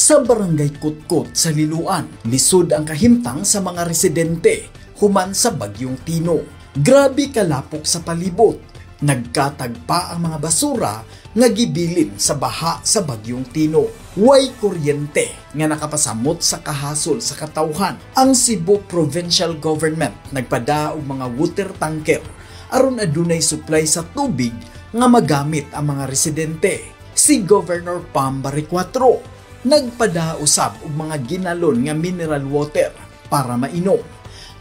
Sa Barangay Kutkot sa Liloan, lisod ang kahimtang sa mga residente human sa Bagyong Tino. Grabe kalapok sa palibot. Nagkatagpa ang mga basura nga gibilin sa baha sa Bagyong Tino. Way kuryente nga nakapasamot sa kahasol sa katawhan. Ang Cebu Provincial Government nagpada og mga water tanker aron adunay supply sa tubig nga magamit ang mga residente. Si Governor Pam Baricuatro nagpada usab og mga ginalon nga mineral water para mainom.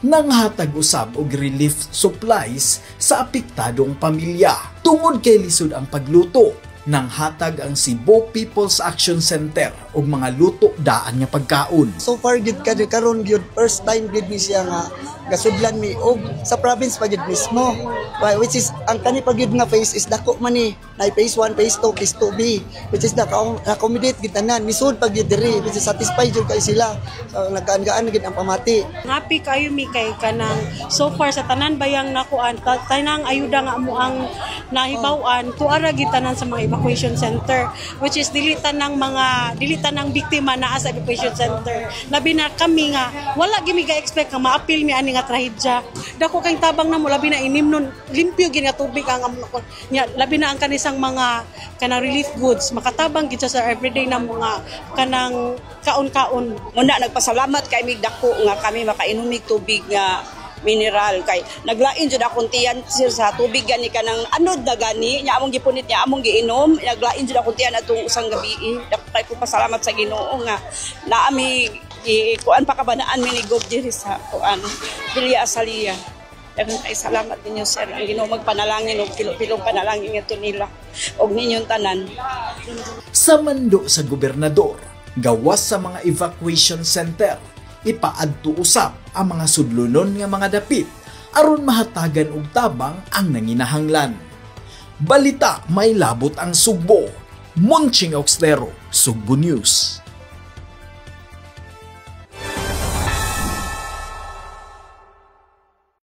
Nanghatag usab og relief supplies sa apektadong pamilya. Tungod kay lisod ang pagluto, nanghatag ang Cebu People's Action Center og mga luto daan nga pagkaon. So far gid karon gyud, first time gid ni siya nga gasudlan mi og sa province pa gid mismo. Which is ang kani pa gyud nga phase is dako man ni, na phase 1, phase 2, phase 2B, which is na accommodate gid tanan, misud pa gyud diri, which is satisfied jud kay sila. So nagkaan-gaan gid ang pamati. Happy kayo mi kay kanang so far sa tanan bayang nakuan, tanang ayuda nga amo ang nahibaw-an, tuara gid tanan sa mga evacuation center, which is dili tanang biktima naa sa evacuation center. Labi na kami nga wala gyud mi ga-expect nga maapil mi ani nga trahedya. Dako kay tabang namo, labi na inimnon, limpyo gid nga tubig ang amo nya, labi na ang kanisang mga kanang relief goods, makatabang gid siya sa everyday na mga kanang kaon-kaon. Muna nagpasalamat kay mig dako nga kami makainom mig tubig nga mineral kay naglain jud akong tiyan, sir, sa tubig gani, kanang anod na gani nya among gipunit niya among giinom. Naglain jud akong tiyan atong usang gabi. Dako kay ko pasalamat sa Ginoo nga naami kuan pa kabanaan mi ni Gob diri sa kuan Villa Asalia. Daghang kay salamat ninyo, sir. Ang Ginoo magpanalangin og pilo-pilong panalangin ngadto nila og ninyong tanan. Sa mando sa gobernador, gawas sa mga evacuation center, ipaadto usab ang mga sudlonon nga mga dapit aron mahatagan og tabang ang nanginahanglan. Balita may labot ang Sugbo. Monching Auxlero, Sugbo News.